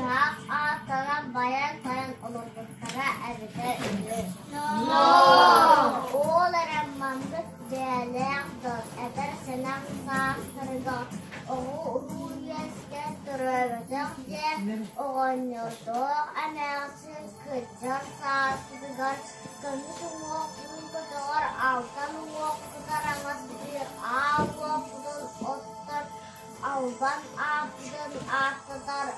Кыыһаах ааттанан байан-тайан олорбуттара эбитэ үһү. Ол эрэн маннык бэйэлээх дьон эдэр-сэнэх саастарыгар оҕо-уруу үөскээн төрөөбөтөх диэн оҕонньордоох эмээхсин кырдьар сааспытыгар көмүс уҥуохпутун көтөҕөр, алтан уҥуохпутун араҥастыыр, аал уоппутун оттор, албан ааппытын ааттатар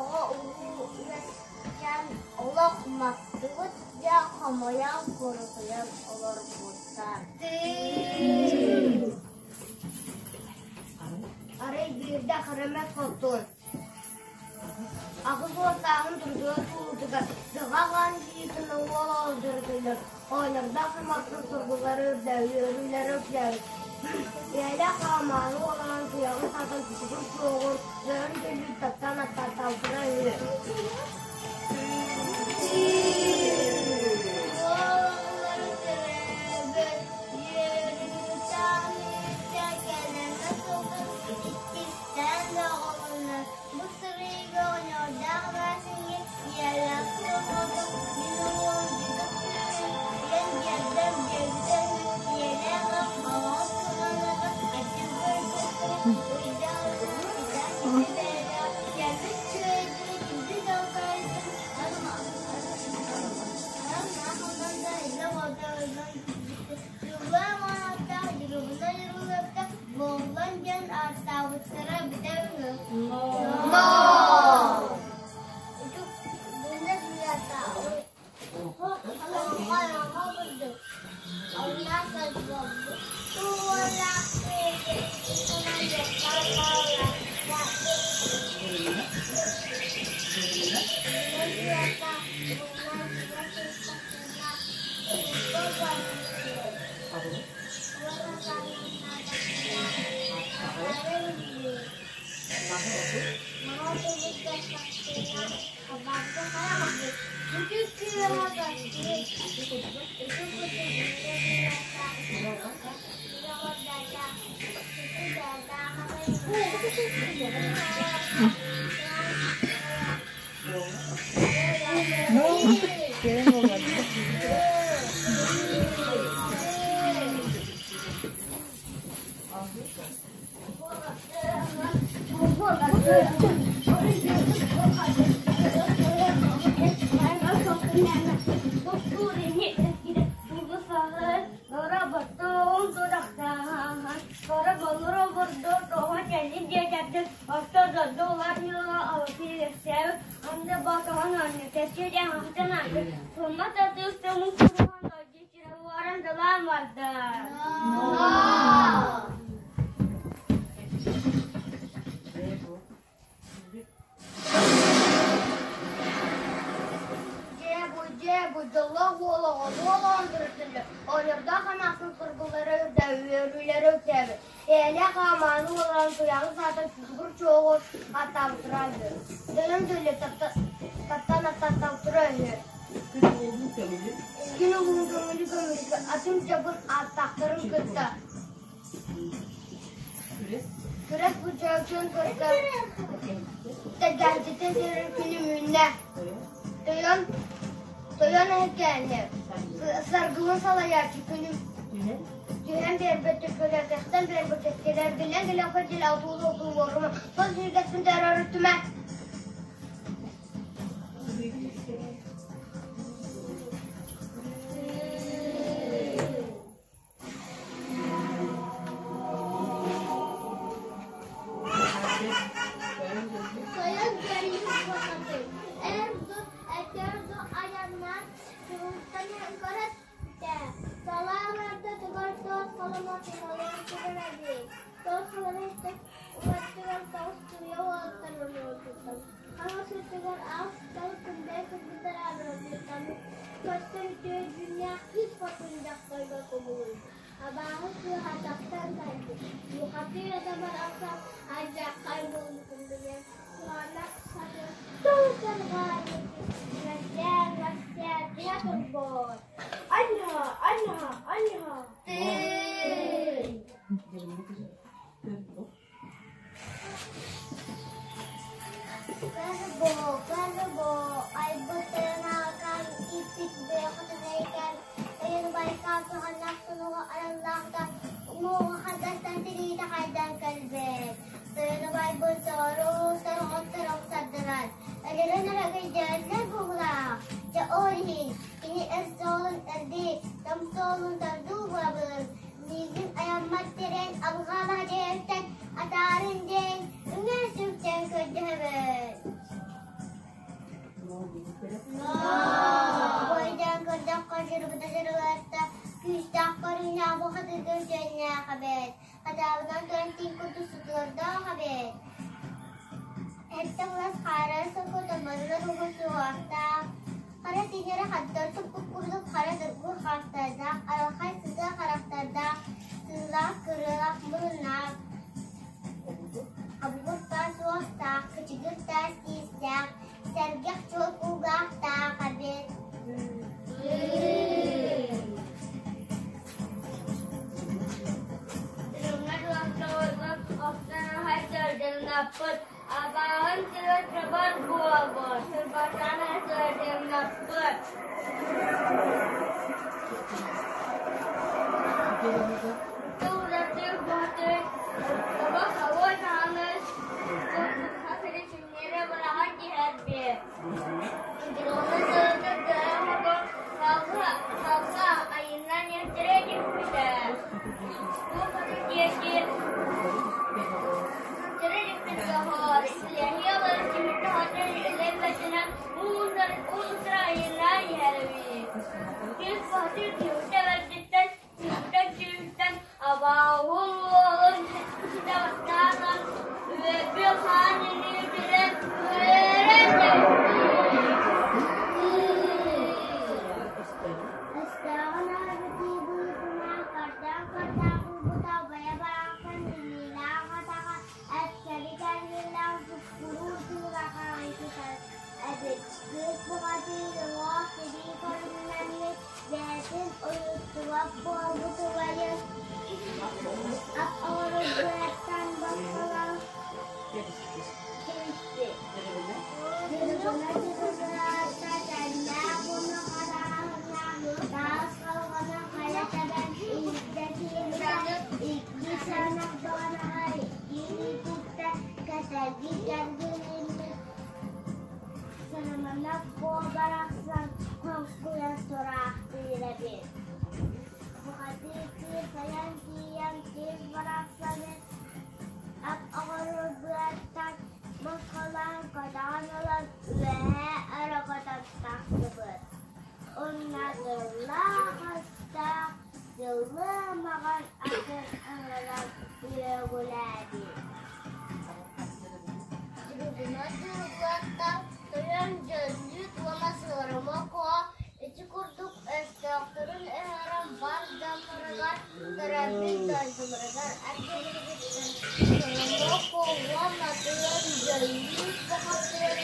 оҕо-уруу үөскээн олох маттыбыт диэн хомойон курутуйан олорбуттар. Арай биирдэ харамай хотун Аҕыс уостааҕын тургуйа туолуутугар дьылҕа хаан киһитин уол оҕолордорутуйар, оҕонньордоох аймахтар соргулары үрдээбит, өрүүлэрэ үксээбит. Ийэлээх хаамааны уоланан туйаҕын саатан кутугур суоҕун, дьонун кэлбит таптаан аттааттаабытына үһү. Уол төрөөбүт үөрүүтэн кэлэн сылдьан иккистээн оҕолонно. Бу сырыыга оҕонньордоох эмээхсиҥҥэ ийэлээх суох мин уолум дьүдьэх күөлүн ийэн биэрдэм диэбитэ үһү. Ийэлээх аҕаҕын кыһаныга аччык көрбүттэрэ ыйдаҕына китээн киһи бэйэлээх кэлбит үчүгэйдэрэ кимди далбайдын Буоллан диэн ааттаабыттара бүтэ үһү. Күрэс быдьааччын кытта тэргээччитин сирин күнүм үүннэ. Тойон, тойон эһэкээни, саргылын салайааччы күнүм түһэн биэрбит түппүлэрдэхтэн биэрбит кэскилэргинэн кэлэххэ дьил алтуулу отуулуорума сол сиргэспин террорүттүмэ. Тойон кэлин Эр ду айаннаан туруттан көрө Салааларда тугар туох холомотуналаан тугар эбит. Туох холомоту уоттугар тоҕус туйа уолаттар олорбуттар. Хаҥас өттүгэр аҕыс тал күндэй кыргыттар абыраппыттар. Көстөр үтүө дьүннээх кыыс хотун дьахтарга кубулуйбут. Абааһы кыыһа тахсан кэлбит. Бухатыыр атабар ахсар алдьархай буолбутун билэн, кураанах сатыы тыл-тылҕаайбыт. Мэссээн, мэссээн, түһэ турбут. Аньа, аньа, аньа. Көрбө, көрбө, айбыт тайанаакан ииппит бэйэҕитинэйкэн өйүн байкаан туһаннаах сонуга араллаахта уҥуоҕа хардастан тириитэ хайдан кэлбит. Тойону байбыт соҕуруу сорҕоттор охсордорон, өлөрөн өрөгөйдөөллөр буоллаах. Дьэ ол иһин кини эр суолун эрдии, том суолун тордуу буолабын. Миигин айаммат тирээн алҕаабаһа дьиэттэн атаарын диэн үҥэр сүктэн көрдөһөбүн. Бойдоон көрдөххө дьырбыта дьырылыатта күүстээх көрүҥнээх бухатыырга үтүөннээх эбит. Хатаабынан туран тииҥ курдук сутуруордаах эбит. Эртэ былас хаара сокута манна тугу суохтаах. Хара тиҥэрэ хаттар туппут курдук хара дыргуй хаастардаах, арылхай сытыы харахтардаах, сыылаах кырыалаах муруннаах, обугур таас уостаах, кычыгыр таас тиистээх, сэргэх чуол кулгаахтаах эбит. Абааһын тыла сабар буолбут, сырбатан сырдьыҥнаппыт. Тыллатыр баатыр, таба хабан ааныс, хасыры түннэрэ быраҕан түһэрбит. Дьону сылытыр дыра халга халга айыннан эрдэрэ түспүтэ. Туох диэки Өстөөҕүн аһарбытыы быһыытынан көрдөөн-көрдөөн булбута убайа барахсан илиилээх атаҕа эпсэри кэллилээх суккуруу тыылахан сытар эбит. Кыыс бухатыыр уҥуох тирии көрүҥнэммит, бэйэтин уйуттубат буолбут убайын ат оҥорор быаттан босхолоон кэбиспит. Босхолоон көтөҕөн ылан үөһээ өрө көтөн тахсыбыт. Умнатыллаах астаах дьыллыы маҕан атын ыҥыран үөгүлээбит. Дьугуна дьылҕаттан тойон дьөллүүт уонна Сыарыма Куо ити курдук өстөөхтөрүн өһөрөн бар дьонноругар, төрөөбүт дойдуларыгар эргиллибиттэр. Сыарыма Куо уонна тойон Дьөллүүт бухатыыр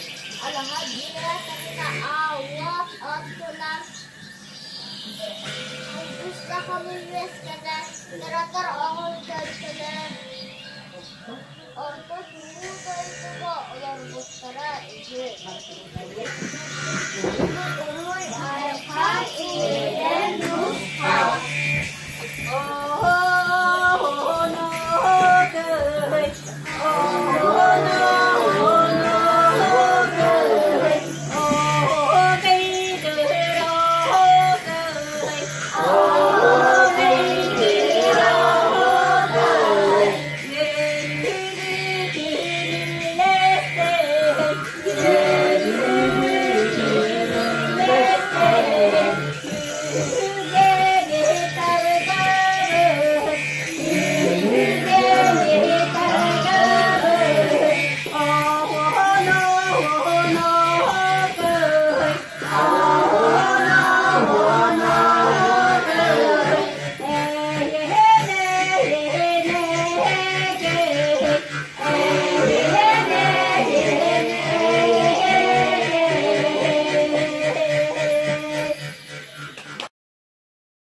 алаһа дьиэ таһына аал-уот оттунан үс саханы үөскэтэр, төрөтөр оҕо төлкөлөөн.